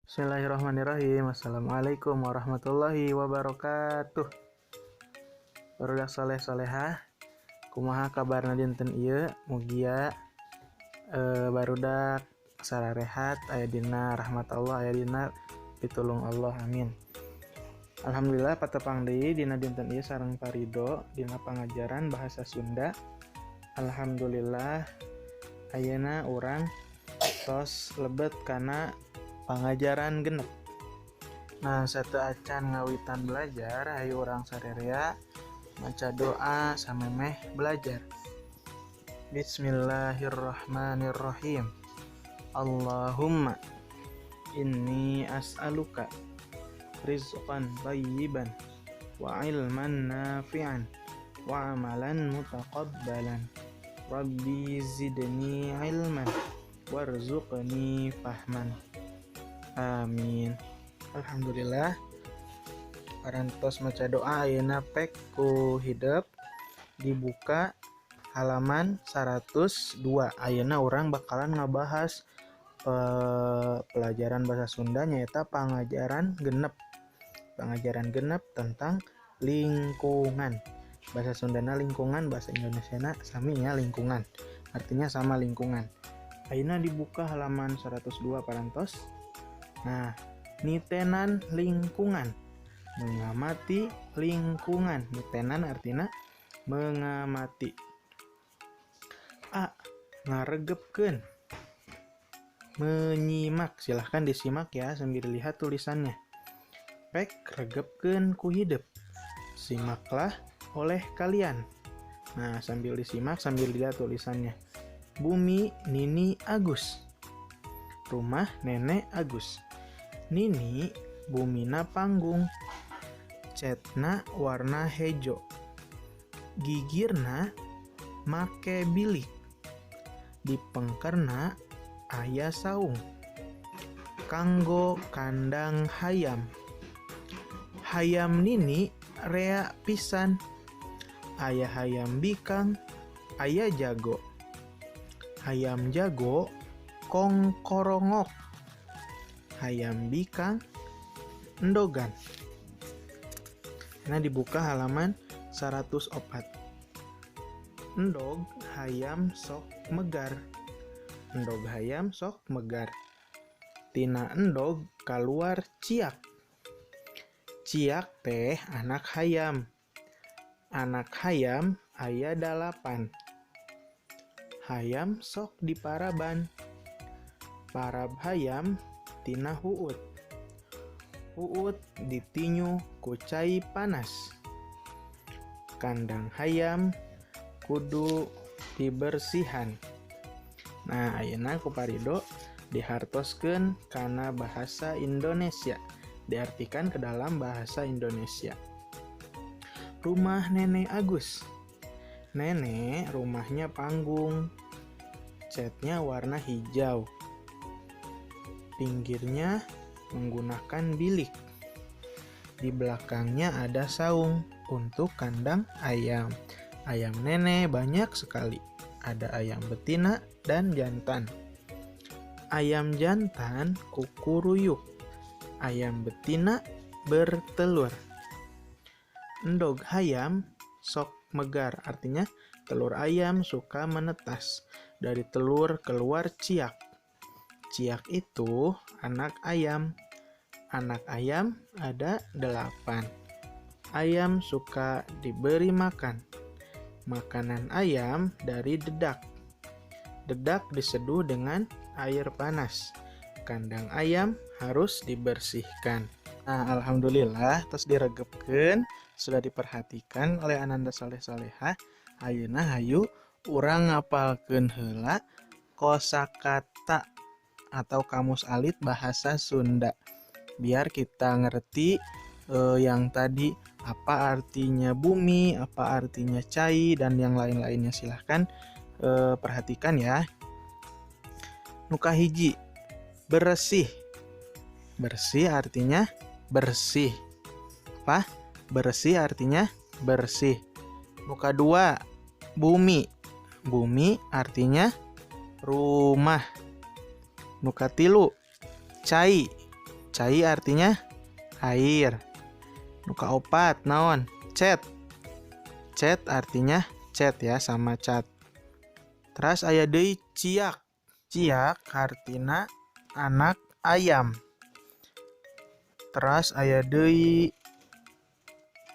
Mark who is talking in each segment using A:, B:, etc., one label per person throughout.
A: Bismillahirrahmanirrahim. Assalamualaikum warahmatullahi wabarakatuh. Barudak soleh solehah, kumaha kabarna dinten ieu? Mugia barudak sararehat, aya dina rahmat Allah, aya dina pitulung Allah, amin. Alhamdulillah, patepang deui dina dinten ieu sareng Parido dina pangajaran bahasa Sunda. Alhamdulillah, ayeuna urang tos lebet kana pangajaran 6. Nah, sateuacan ngawitan belajar, ayo urang sarerea maca doa samemeh belajar. Bismillahirrahmanirrahim. Allahumma inni as'aluka rizqan thayyiban wa ilman nafi'an wa amalan mutaqabbalan. Rabbi zidni ilman warzuqni fahman. Amin. Alhamdulillah, parantos maca doa. Ayeuna pek ku hidep dibuka halaman 102. Ayeuna urang bakalan ngabahas pelajaran bahasa Sunda, nyaeta pangajaran 6, pangajaran 6 tentang lingkungan. Bahasa Sundana lingkungan, bahasa Indonesia sami ya, lingkungan artinya sama, lingkungan. Ayeuna dibuka halaman 102, parantos. Nah, nitenan lingkungan, mengamati lingkungan. Nitenan artinya mengamati. A, ngaregepkeun, menyimak. Silahkan disimak ya, sambil lihat tulisannya. Pek regepkeun ku hidep, simaklah oleh kalian. Nah, sambil disimak, sambil dilihat tulisannya. Bumi Nini Agus, rumah nenek Agus. Nini bumina panggung, cetna warna hejo, gigirna make bilik, di pengkerna aya saung kanggo kandang hayam. Hayam Nini rea pisan, aya hayam bikang, aya jago. Hayam jago kongkorongok, hayam bikang endogan. Nah, dibuka halaman 104. Endog hayam sok megar, endog hayam sok megar. Tina endog kaluar ciak. Ciak teh anak hayam. Anak hayam aya 8. Hayam sok diparaban. Parab hayam tina huut. Huut ditinyu ku cai panas. Kandang hayam kudu dibersihan. Nah, ayeuna ku Parido dihartoskeun kana bahasa Indonesia, diartikan ke dalam bahasa Indonesia. Rumah Nenek Agus. Nenek rumahnya panggung, catnya warna hijau, pinggirnya menggunakan bilik. Di belakangnya ada saung untuk kandang ayam. Ayam nenek banyak sekali. Ada ayam betina dan jantan. Ayam jantan kukuruyuk. Ayam betina bertelur. Endog hayam sok megar, artinya telur ayam suka menetas. Dari telur keluar ciak. Ciak itu anak ayam. Anak ayam ada 8. Ayam suka diberi makan. Makanan ayam dari dedak. Dedak diseduh dengan air panas. Kandang ayam harus dibersihkan. Nah, alhamdulillah terus diregepkeun, sudah diperhatikan oleh ananda soleh soleha. Ayeuna hayu urang ngapalkeun heula kosakata atau kamus alit bahasa Sunda, biar kita ngerti yang tadi apa artinya bumi, apa artinya cai, dan yang lain-lainnya. Silahkan perhatikan ya. Nu kahiji, bersih. Bersih artinya bersih. Apa? Bersih artinya bersih. Nu kadua, bumi. Bumi artinya rumah. Nu katilu, cai. Cai artinya air. Nu kaopat naon? Cet. Cet artinya cet ya, sama cat. Terus aya deui ciak. Ciak artinya anak ayam. Terus aya deui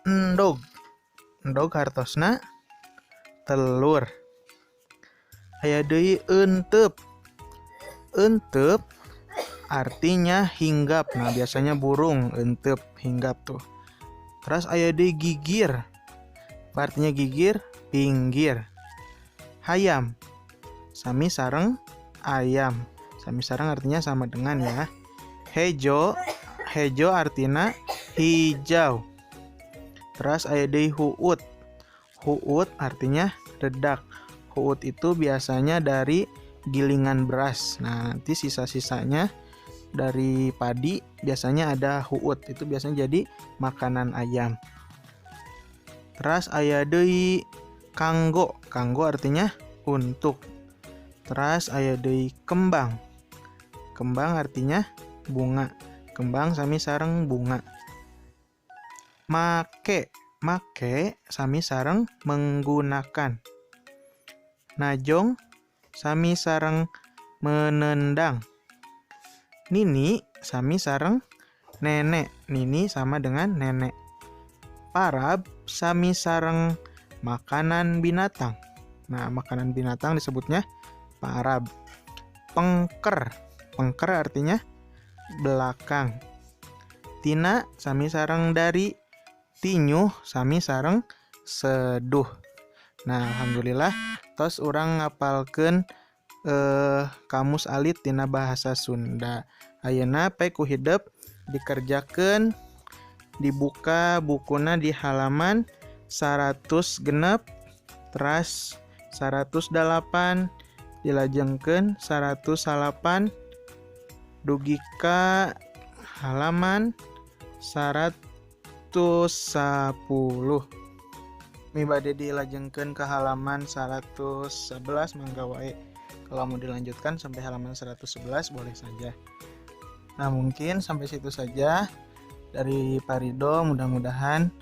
A: endog. Endog hartosna telur. Aya deui eenteup. Eenteup artinya hinggap. Nah, biasanya burung eenteup hinggap tuh. Terus aya deui gigir. Artinya gigir pinggir. Hayam sami sareng ayam. Sami sareng artinya sama dengan ya. Hejo, hejo artinya hijau. Terus aya deui huut. Huut artinya dedak. Huut itu biasanya dari gilingan beras. Nah, nanti sisa-sisanya dari padi biasanya ada huut. Itu biasanya jadi makanan ayam. Terus aya deui kanggo. Kanggo artinya untuk. Terus aya deui kembang. Kembang artinya bunga. Kembang sami sareng bunga. Make, make sami sareng menggunakan. Najong sami sareng menendang. Nini sami sareng nenek. Nini sama dengan nenek. Parab sami sareng makanan binatang. Nah, makanan binatang disebutnya parab. Pengker, pengker artinya belakang. Tina sami sareng dari. Tinyuh sami sareng seduh. Nah, alhamdulillah tos urang ngapalkeun kamus alit tina bahasa Sunda. Ayeuna pe ku hidep dikerjakeun, dibuka bukuna di halaman 106 teras 108 dilajengkeun 108 dugi ka halaman 110. Mi bade dilajengkeun ke halaman 111 mangga wae. Kalau mau dilanjutkan sampai halaman 111 boleh saja. Nah, mungkin sampai situ saja dari Pak Ridho. Mudah-mudahan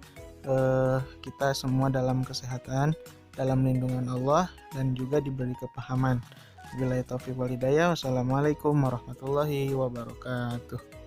A: kita semua dalam kesehatan, dalam lindungan Allah, dan juga diberi kepahaman. Billahi taufiq wal hidayah. Wassalamualaikum warahmatullahi wabarakatuh.